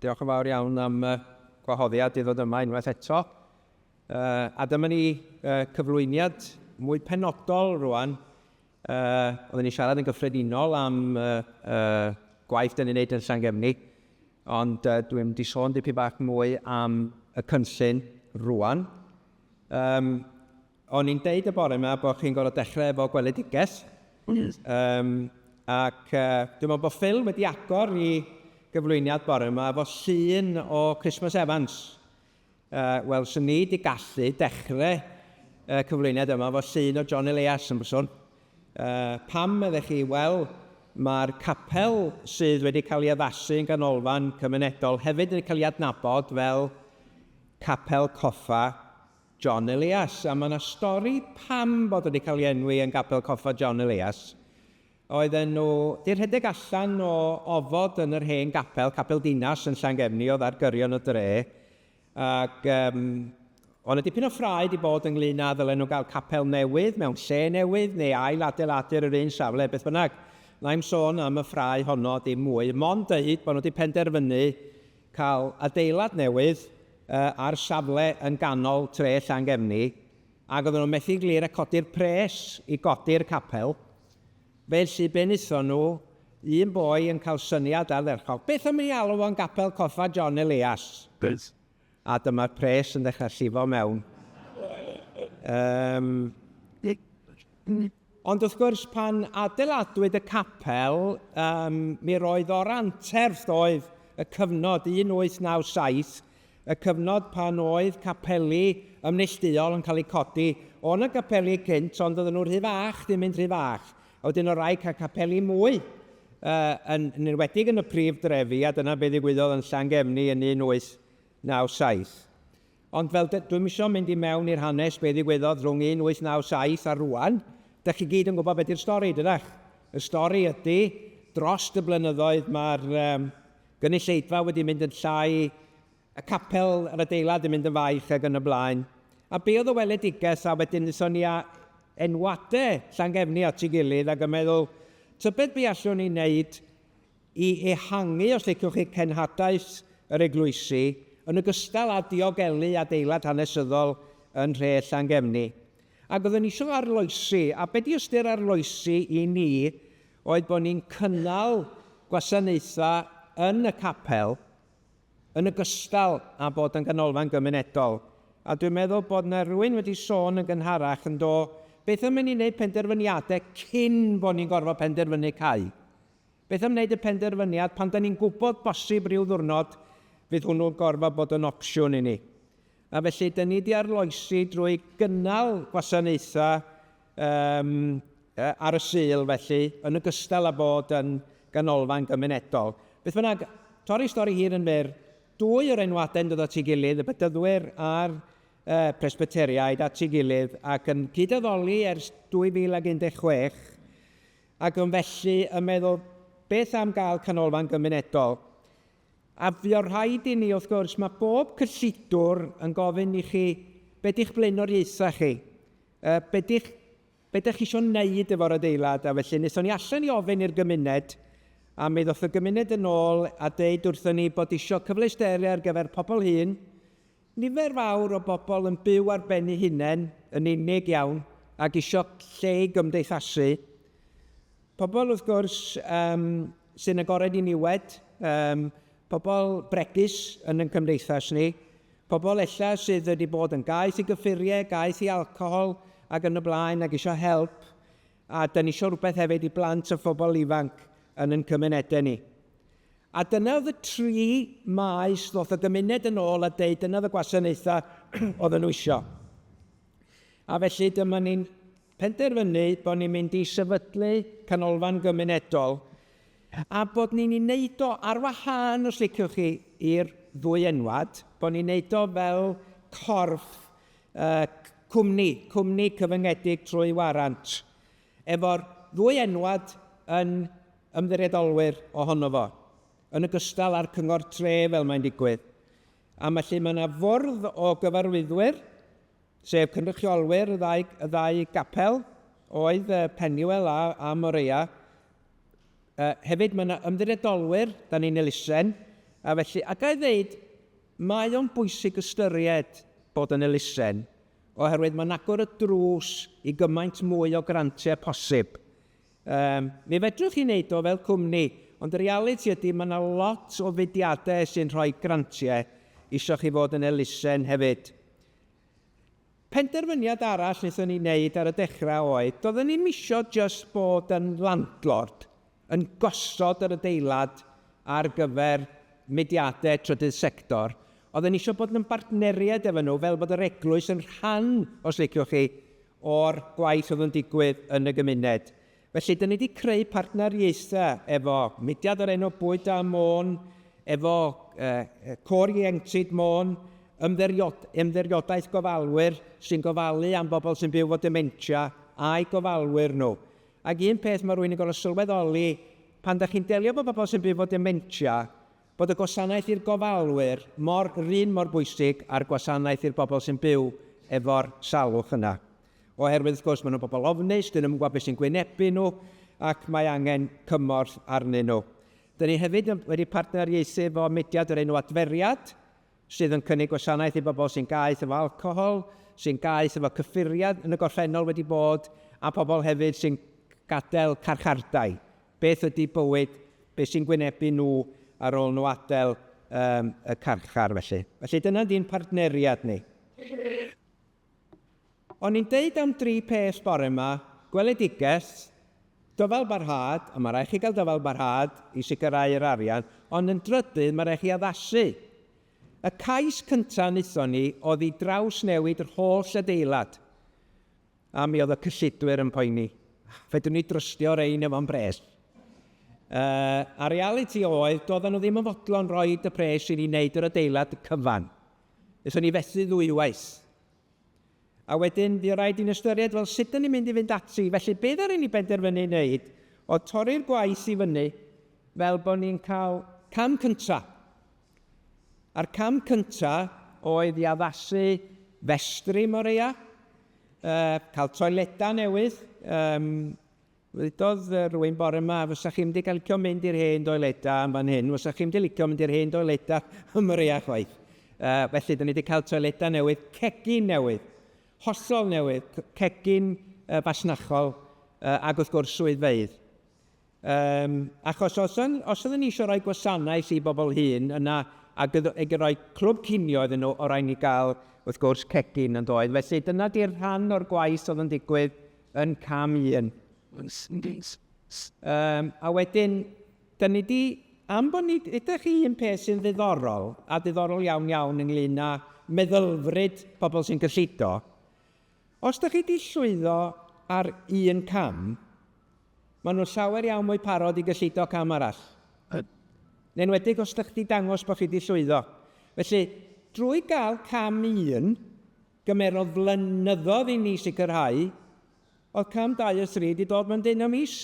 Diolch yn fawr iawn am y gwahoddiad i ddod yma unwaith eto. A dyma ni cyflwyniad mwy penodol rwan. Oedden ni'n siarad yn gyffredinol am gwaith dyn ni'n neud yn Llangefni, ond dwi'n mynd i sôn dipyn bach mwy am y cynllun rwan. Um, o'n i'n deud y bore yma bod chi'n gorfod dechrau efo gweledigaeth. Um, ac dwi'n meddwl bod Phil wedi agor i gyflwyniad bore yma efo llun o Christmas Evans. Wel, swn i 'di gallu dechrau y cyflwyniad yma efo llun o John Elias yn byswn. Pam, meddech chi? Wel, mae'r capel sydd wedi cael ei addasu yn ganolfan cymunedol hefyd yn cael ei adnabod fel Capel Coffa John Elias. A mae yna stori pam bod wedi cael ei enwi yn Gapel Coffa John Elias. Oedden nhw 'di rhedeg allan o ofod yn yr hen gapel, Capel Dinas yn Llangefni, oedd ar gyrion y dre, ac um, oedd 'na dipyn o ffrae 'di bod ynglyn â ddylen nhw gael capel newydd mewn lle newydd neu ail adeiladu ar yr un safle, beth bynnag. Na i'm sôn am y ffrae honno dim mwy, mond deud bod nhw wedi penderfynu cael adeilad newydd ar safle yn ganol tre Llangefni, Ac oedden nhw'n methu'n glir a codi'r pres i godi'r capel. Felly be wnaethon nhw, un boi yn cael syniad ardderchog, beth am i ni alw fo'n Gapel Coffa John Elias? Beth? A dyma'r pres yn dechrau llifo mewn. Um, ond wrth gwrs, pan adeiladwyd y capel, um, mi roedd o'r anterth oedd y cyfnod 1897, Y cyfnod pan oedd capeli ymneilltuol yn cael eu codi. O'dd 'na gapeli cynt ond oedden nhw rhy fach, 'di mynd rhy fach. A wedyn o'dd raid cael capeli mwy, yn yn enwedig yn y prif drefi, a dyna be ddigwyddodd yn Llangefni yn 1897. Ond fel dy- dwi'm isio mynd i mewn i'r hanes be ddigwyddodd rhwng 1897 a rŵan, dych chi gyd yn gwybod be di'r stori, dydach? Y stori ydy, drost y blynyddoedd mae'r yym gynulleidfa wedi mynd yn llai, y capel, yr adeilad yn mynd yn faich ac yn y blaen. A be oedd y weledigaeth a wedyn wnaethon ni a enwadau Llangefni at ei gilydd ac yn meddwl, tybed be allwn ni wneud i ehangu, os liciwch chi, cenhadaeth yr eglwysi, yn ogystal â diogelu adeilad hanesyddol yn nhre Llangefni. Ac oeddwn ni eisiau arloesi, a be di ystyr arloesi i ni oedd bod ni'n cynnal gwasanaethau yn y capel yn ogystal â bod yn ganolfan gymunedol. A dwi'n meddwl bod 'na rywun wedi sôn yn gynharach yn do, beth am i ni wneud penderfyniadau cyn bod ni'n gorfod penderfynu cau? Beth am wneud y penderfyniad pan 'da ni'n gwybod bosib ryw ddiwrnod fydd hwnnw'n gorfod bod yn opsiwn i ni? A felly, 'da ni 'di arloesi drwy gynnal gwasanaethau um, ar y Sul, felly, yn ogystal â bod yn ganolfan gymunedol. Beth bynnag, torri stori hir yn fyr, dwy o'r enwadau'n dod at ei gilydd, y Bedyddwyr a'r Presbyteriaid at ei gilydd, ac yn cyd-addoli ers 2016, ac yn felly yn meddwl, beth am gael canolfan gymunedol? A fuodd rhaid i ni, wrth gwrs, mae bob cyllidwr yn gofyn i chi, be di'ch blaenoriaethau chi? Be di'ch, be dych chi eisiau wneud efo'r adeilad? A felly wnaethon ni allan i ofyn i'r gymuned, a mi ddoth y gymuned yn ôl a deud wrthon ni bod isio cyfleusterau ar gyfer pobl hŷn, nifer fawr o bobl yn byw ar ben eu hunain, yn unig iawn, ac isio lle i gymdeithasu. Pobl, wrth gwrs, um, sy'n agored i niwed, um, pobl bregus yn ein cymdeithas ni, pobl ella sydd wedi bod yn gaeth i gyffuriau, gaeth i alcohol ac yn y blaen ac eisiau help, a da ni eisiau rhywbeth hefyd i blant a phobl ifanc yn ein cymunedau ni. A dyna oedd y tri maes ddoth y gymuned yn ôl a deud dyna oedd y gwasanaethau oedden nhw eisiau. A felly dyma ni'n penderfynu bod ni'n mynd i sefydlu canolfan gymunedol a bod ni'n ei wneud o ar wahân, os liciwch chi, i'r ddwy enwad, bod ni'n wneud o fel corff uh, cwmni, cwmni cyfyngedig trwy warant, efo'r ddwy enwad yn ymddiriedolwyr ohono fo, yn ogystal â'r cyngor tre fel mae'n digwydd. A felly mae yna fwrdd o gyfarwyddwyr, sef cynrychiolwyr y ddau, y ddau gapel, oedd Penuel a, a Moreia. Hefyd mae yna ymddiriedolwyr, da ni'n elusen, A felly, a ga i ddeud, mae o'n bwysig ystyried bod yn elusen, oherwydd mae'n agor y drws i gymaint mwy o grantiau posib. Mi fedrwch chi wneud o fel cwmni, ond y realiti ydy mae yna lot o fudiadau sy'n rhoi grantiau isio chi fod yn elusen hefyd. Penderfyniad arall wnaethon ni wneud ar y dechrau oedd, doedden ni'm isio jyst bod yn landlord, yn gosod yr adeilad ar gyfer mudiadau trydydd sector. Oedden ni isio bod yn bartneriaid efo nhw fel bod yr eglwys yn rhan, os liciwch chi, o'r gwaith oedd yn digwydd yn y gymuned. Felly, dyn ni wedi creu partneriaethau efo mudiad o'r enw Bwyd Da Môn, efo Côr Ieuenctid Môn, Ymddiriodaeth Gofalwyr sy'n gofalu am bobl sy'n byw efo dementia, a'u gofalwyr nhw. Ac un peth mae rhywun yn gorfod sylweddoli, pan dach chi'n delio efo bobl sy'n byw efo dementia, bod y gwasanaeth i'r gofalwyr mor, yr un mor bwysig â'r gwasanaeth i'r bobl sy'n byw efo'r salwch yna. Oherwydd, wrth gwrs, maen nhw'n bobl ofnus, dyn nhw'm yn gwybod beth sy'n gwynebu nhw, ac mae angen cymorth arnyn nhw. Dyn ni hefyd wedi partneriaethu efo mudiad o'r enw Adferiad, sydd yn cynnig gwasanaeth i bobl sy'n gaeth efo alcohol, sy'n gaeth efo cyffuriau yn y gorffennol wedi bod, a pobl hefyd sy'n gadael carchardai. Beth ydy bywyd, beth sy'n gwynebu nhw ar ôl nhw adael um, y carchar felly. Felly dyna di'n partneriad ni. O'n i'n deud am dri peth bore yma, gweledigaeth, dyfal barhad, a mae rhaid chi gael dyfal barhad i sicrhau yr arian, ond yn drydydd mae rhaid chi addasu. Y cais cyntaf wnaethon ni oedd i drawsnewid yr holl adeilad. A mi oedd y cyllidwyr yn poeni. Fedrwn ni drystio rein efo'n bres. A realiti oedd, doedden nhw ddim yn fodlon rhoi y pres i ni wneud yr adeilad cyfan. Wnaethon ni fethu ddwywaith. A wedyn, fuodd rhaid i ni ystyried, wel, sut dyn ni'n mynd i fynd ati? Felly, be ddaru ni benderfynu wneud oedd torri'r gwaith i fyny fel bod ni'n cael cam cyntaf. A'r cam cyntaf oedd i addasu festri Moreia, cael toiledau newydd. Ddudodd rhywun bore yma, fysa chi'n mynd i gael licio mynd i'r hen doiledau yn fan hyn, fysa chi'n mynd i licio mynd i'r hen doiledau ym Moreia chwaith. Felly, dyn ni wedi cael toiledau newydd, cegin newydd, hollol newydd, cegin fasnachol ac wrth gwrs swyddfeydd. Achos os, yn, os oedden ni eisiau rhoi gwasanaeth i bobl hŷn, yna ac ag rhoi clwb cinio iddyn nhw, o rhaid ni gael, wrth gwrs, cegin yn doedd. Felly dyna di'r rhan o'r gwaith oedd yn digwydd yn cam un. A wedyn, dyn ni di, am bod ni, ydych chi un peth sy'n ddiddorol, a diddorol iawn iawn ynglyn â meddylfryd pobl sy'n cyllido, Os dych chi 'di llwyddo ar un cam, maen nhw'n llawer iawn mwy parod i gyllido cam arall. Yn enwedig os dych chi 'di dangos bod chi 'di llwyddo. Felly, drwy gael cam un, gymerodd flynyddoedd i ni sicrhau, oedd cam 2 a 3 'di dod mewn deunaw mis.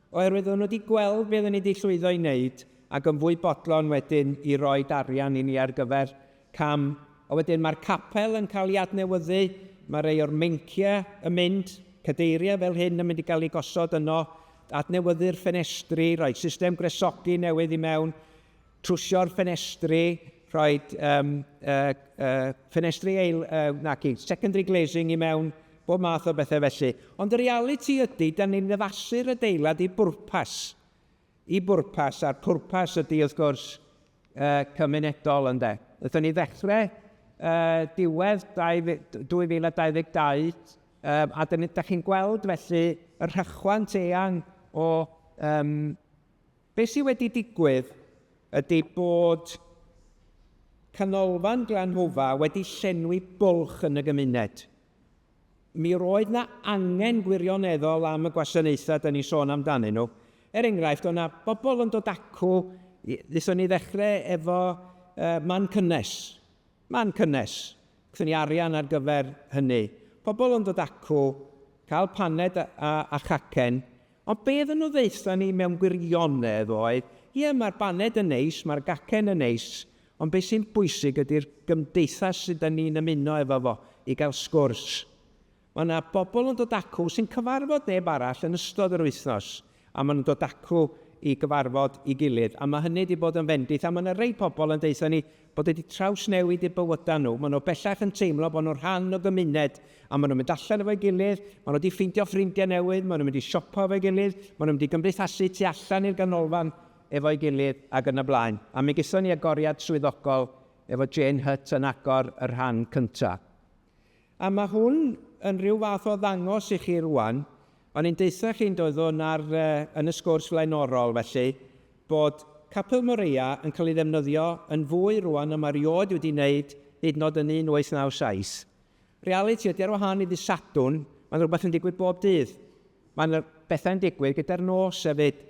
Oherwydd oedden nhw wedi gweld be oedden ni wedi llwyddo i wneud ac yn fwy bodlon wedyn i roid arian i ni ar gyfer cam. A wedyn mae'r capel yn cael ei adnewyddu, mae rhai o'r meinciau yn mynd, cadeiriau fel hyn yn mynd i gael eu gosod yno, adnewyddu'r ffenestri, rhoi system gwresogi newydd i mewn, trwsio'r ffenestri, rhoi um, ffenestri ail, naci, secondary glazing i mewn, bob math o bethau felly. Ond y realiti ydy, da ni'n addasu'r adeilad i bwrpas. I bwrpas, a'r pwrpas ydy, wrth gwrs, cymunedol, ynde. Wnaethon ni ddechrau diwedd 2022, a da chi'n gweld felly y rhychwant eang o um, Be sy wedi digwydd ydy bod Canolfan Glan Hwfa wedi llenwi bwlch yn y gymuned. Mi roedd 'na angen gwirioneddol am y gwasanaethau 'da ni'n sôn amdanyn nhw. Er enghraifft, oedd 'na bobl yn dod acw, wnaethon ni ddechrau efo man cynnes. Man cynnes. Gaethon ni arian ar gyfer hynny. Pobl yn dod acw, cael paned a, a, a chacen, Ond be oedden nhw ddeutha ni mewn gwirionedd oedd, ie, mae'r baned yn neis, mae'r gacen yn neis, ond be sy'n bwysig ydy'r gymdeithas sydd 'da ni'n ymuno efo fo i gael sgwrs. Mae yna bobl yn dod acw sy'n cyfarfod neb arall yn ystod yr wythnos, a maen nhw'n dod acw i gyfarfod i gilydd. A mae hynny wedi bod yn fendith, a mae yna rei pobl yn deutha ni bod wedi trawsnewid eu bywydau nhw. Maen nhw bellach yn teimlo bod nhw'n rhan o gymuned, a maen nhw'n mynd allan efo'i gilydd, maen nhw wedi ffeindio ffrindiau newydd, maen nhw'n mynd i siopa efo'i gilydd, maen nhw'n mynd i gymdeithasu tu allan i'r ganolfan efo'i gilydd ac yn y blaen. A mi gaethon ni agoriad swyddogol efo Jane Hutt yn agor y rhan cyntaf. A mae hwn yn rhyw fath o ddangos i chi rwan, o'n i'n deutha chi'n doeddwn ar, yn y sgwrs flaenorol felly, bod Capel Moreia yn cael ei ddefnyddio yn fwy rwan na mae rioed wedi wneud hyd yn oed yn 1897. Realiti ydy ar wahân i ddydd Sadwrn, mae'n rhywbeth yn digwydd bob dydd. Mae'n bethau'n digwydd gyda'r nos hefyd.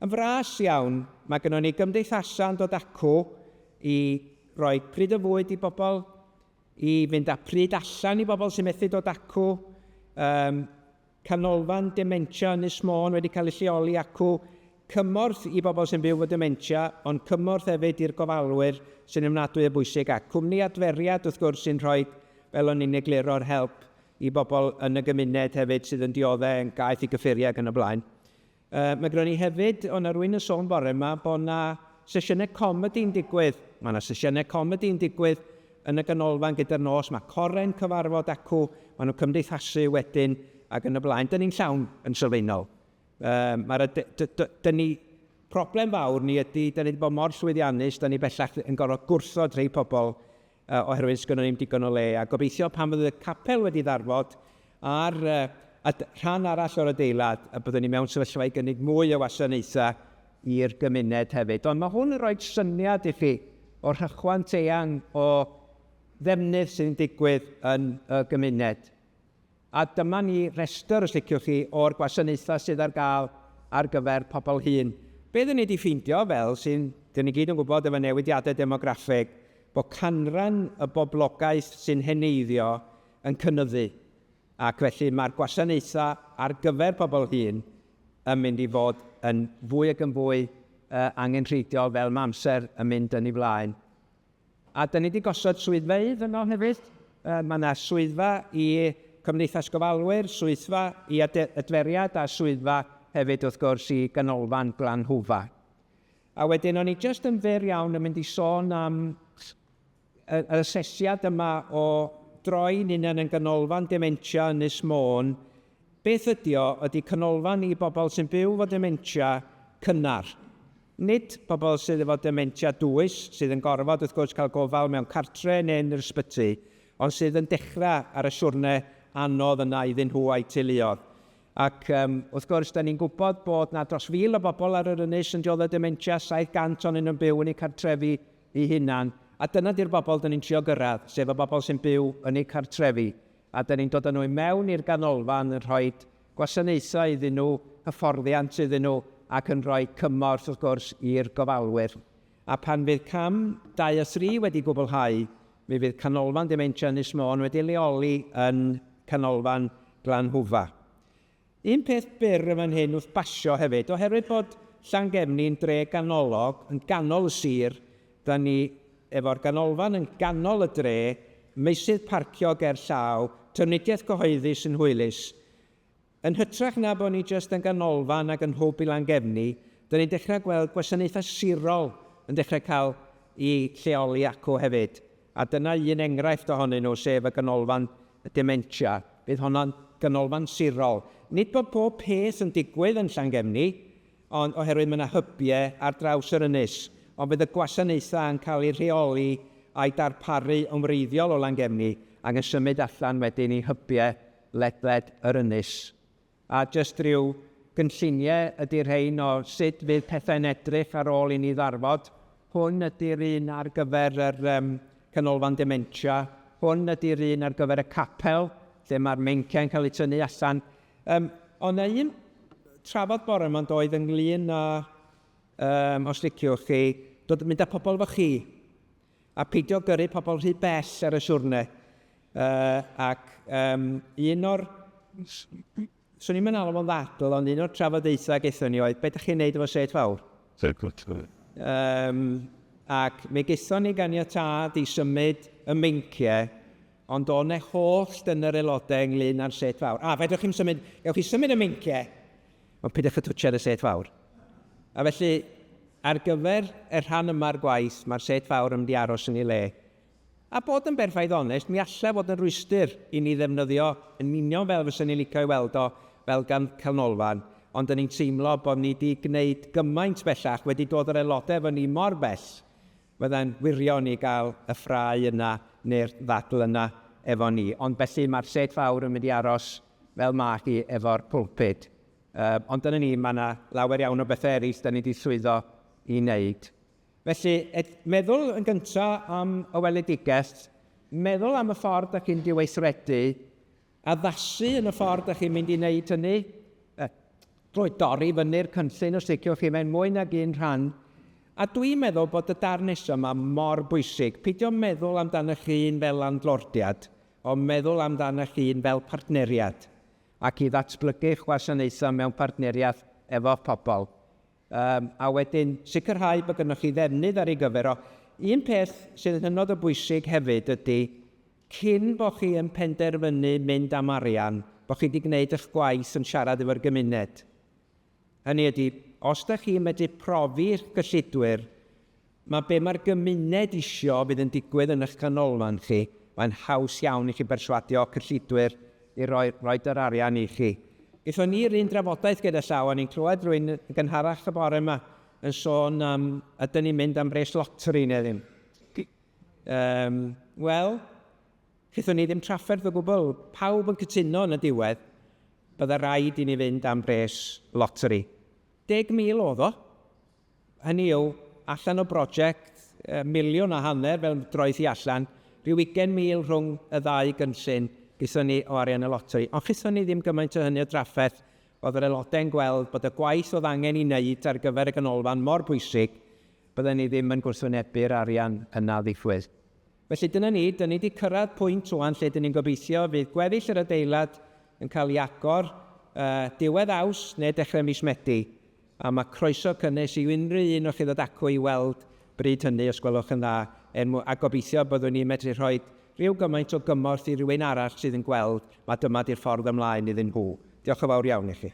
Yn fras iawn, mae gynnon ni gymdeithasau yn dod acw i roi pryd o fwyd i bobl, i fynd â pryd allan i bobl sy'n methu dod acw. Um, canolfan dementia Ynys Môn wedi cael ei lleoli acw. Cymorth i bobl sy'n byw efo dementia, ond cymorth hefyd i'r gofalwyr sy'n ymnadwy o bwysig. A cwmni adferiad, wrth gwrs, sy'n rhoi, fel o'n i'n egluro'r help i bobl yn y gymuned hefyd sydd yn dioddau yn gaeth i gyffuriau ac yn y blaen. Yy, mae gynnon ni hefyd, o' 'na rywun yn sôn bore 'ma bod 'na sesiynau comedi'n digwydd. Mae 'na sesiynau comedi'n digwydd yn y ganolfan gyda'r nos. Mae core'n cyfarfod acw, maen nhw'n cymdeithasu wedyn ac yn y blaen. Dyn ni'n llawn yn sylfaenol. Yy, mae'r dyn ni... Problem fawr ni ydy, dyn ni wedi bod mor llwyddiannus, dyn ni bellach yn gorfod gwrthod rhai pobl oherwydd sgynnon ni'm digon o le, a gobeithio pan fydd y capel wedi ddarfod ar rhan arall o'r adeilad, y byddwn ni mewn sefyllfa i gynnig mwy o wasanaethau i'r gymuned hefyd. Ond mae hwn yn rhoi syniad i chi o'r rhychwant eang o ddefnydd sydd yn digwydd yn y gymuned. A dyma ni restr, os liciwch chi, o'r gwasanaethau sydd ar gael ar gyfer pobl hŷn. Be dyn ni 'di ffeindio, fel sy'n, dyn ni gyd yn gwybod efo newidiadau demograffig, bod canran y boblogaeth sy'n heneiddio yn cynyddu, ac felly mae'r gwasanaethau ar gyfer pobl hŷn yn mynd i fod yn fwy ac yn fwy angenrheidiol fel mae amser yn mynd yn ei flaen. A dan ni 'di gosod swyddfeydd yno hefyd. Mae 'na swyddfa i Cymdeithas Gofalwyr, swyddfa i Adferiad a swyddfa hefyd wrth gwrs i Ganolfan Glan Hwfa. A wedyn o'n i jyst yn fyr iawn yn mynd i sôn am yr asesiad yma o droi'n hunan yn ganolfan dementia Ynys Môn. Beth ydi o? Ydi canolfan i bobl sy'n byw efo dementia cynnar. Nid pobl sydd efo dementia dwys, sydd yn gorfod wrth gwrs cael gofal mewn cartre neu yn yr ysbyty, ond sydd yn dechrau ar y siwrne anodd yna iddyn nhw a'u teuluoedd. Ac um, wrth gwrs, da ni'n gwybod bod na dros 1,000 o bobl ar yr ynys yn dioddef dementia, 700 ohonyn nhw'n byw yn eu cartrefi eu hunan. A dyna di'r bobl da ni'n trio gyrraedd, sef y bobl sy'n byw yn eu cartrefi. A da ni'n dod â nhw i mewn i'r ganolfan yn rhoi gwasanaethau iddyn nhw, hyfforddiant iddyn nhw ac yn rhoi cymorth wrth gwrs i'r gofalwyr. A pan fydd cam 2 a 3 wedi gwblhau, mi fydd Canolfan Dementia Ynys Môn wedi leoli yn Canolfan Glan Hwfa. Un peth byr yn fan hyn wrth basio hefyd, oherwydd bod Llangefni'n dre ganolog, yn ganol y sir, da ni efo'r ganolfan yn ganol y dre, meysydd parcio ger llaw, trafnidiaeth gyhoeddus yn hwylus. Yn hytrach na bod ni jyst yn ganolfan ac yn hwb i Langefni, da ni'n dechrau gweld gwasanaethau sirol yn dechrau cael eu lleoli acw hefyd. A dyna un enghraifft ohonyn nhw, sef y ganolfan dementia. Bydd honno'n ganolfan sirol. Nid bod pob peth yn digwydd yn Llangefni, ond oherwydd mae yna hybiau ar draws yr ynys, ond bydd y gwasanaethau yn cael eu rheoli a'u darparu yn wreiddiol o Langefni ac yn symud allan wedyn i hybiau ledled yr ynys. A jyst rhyw gynlluniau ydy'r rhain o sut fydd pethau'n edrych ar ôl i ni ddarfod. Hwn ydy'r un ar gyfer yr um, canolfan dementia. Hwn ydy'r un ar gyfer y capel, lle mae'r meinciau'n cael eu tynnu allan. Um, ond na un trafod bore yma'n doedd ynglyn â, um, os liciwch chi, dod mynd â pobl efo chi, a peidio gyrru pobl rhy bell ar y siwrne. Ac um, un o'r... Swn i'n alw fo'n ddadl, ond un o'r trafodaethau gaethon ni oedd, be ydych chi'n neud efo set fawr? Um, ac mi gaethon ni ganiatâd i symud y meinciau, ond o'n e holl yn yr aelodau ynglyn â'r set fawr. A, fedrwch chi'n symud, gewch chi symud y meinciau, ond peidiwch â twtio ar y set fawr. A felly, ar gyfer y rhan yma'r gwaith, mae'r set fawr yn mynd i aros yn ei le. A bod yn berffaith onest, mi alla fod yn rwystr i ni ddefnyddio yn union fel fysa ni'n licio i weld o fel gan canolfan, ond dyn ni'n teimlo bod ni wedi gwneud gymaint bellach, wedi dod yr aelodau efo ni mor bell, fydda'n wirion i gael y ffrae yna neu'r ddadl yna efo ni. Ond felly mae'r set fawr yn mynd i aros fel ma hi efo'r pulpit. Ond dyna ni, mae yna lawer iawn o bethau eraill da ni wedi llwyddo i wneud. Felly, meddwl yn gyntaf am y weledigaeth, meddwl am y ffordd da chi'n diweithredu, addasu yn y ffordd da chi'n mynd i wneud hynny, drwy dorri fyny'r cynllun os liciwch chi mewn mwy nag un rhan. A dwi'n meddwl bod y darn nesaf yma mor bwysig. Peidio meddwl amdano chi'n fel landlordiad, ond meddwl amdano chi'n fel partneriad, ac i ddatblygu'ch gwasanaethau mewn partneriaeth efo pobl. A wedyn sicrhau bod gennych chi ddefnydd ar ei gyfer o. Un peth sydd yn hynod o bwysig hefyd ydy, cyn bod chi yn penderfynu mynd am arian, bod chi wedi gwneud eich gwaith yn siarad efo'r gymuned. Hynny ydy, os da chi'n medru profi'r gyllidwyr, mae be mae'r gymuned isio fydd yn digwydd yn eich canolfan chi, mae'n haws iawn i chi berswadio cyllidwyr i roi, roi yr arian i chi. Gaethon ni'r un drafodaeth gyda llaw, o'n i'n clywed rhywun yn gynharach y bore yma yn sôn am ydyn ni'n mynd am bres loteri neu ddim. Wel, gaethon ni ddim trafferth o gwbl. Pawb yn cytuno yn y diwedd, bydde rhaid i ni fynd am bres loteri. 10,000 oedd o. Hynny yw, allan o brosiect, 1.5 miliwn fel droeth i allan, rhyw 20,000 rhwng y ddau gynllun gaethon ni o arian y loteri. Ond chaethon ni ddim gymaint o hynny o drafferth, oedd yr aelodau'n gweld bod y gwaith oedd angen i wneud ar gyfer y ganolfan mor bwysig, bydden ni ddim yn gwrthwynebu'r arian yna ddiffwydd. Felly dyna ni, dyn ni wedi cyrraedd pwynt rwan lle dyn ni'n gobeithio fydd gweddill yr adeilad yn cael ei agor diwedd Awst neu dechrau mis Medi. A mae croeso cynnes i unrhyw un o chi ddod acw i weld bryd hynny, os gwelwch yn dda, a gobeithio byddwn ni'n medru rhoi rhyw gymaint o gymorth i rywun arall sydd yn gweld mae dyma di'r ffordd ymlaen iddyn nhw. Diolch yn fawr iawn i chi.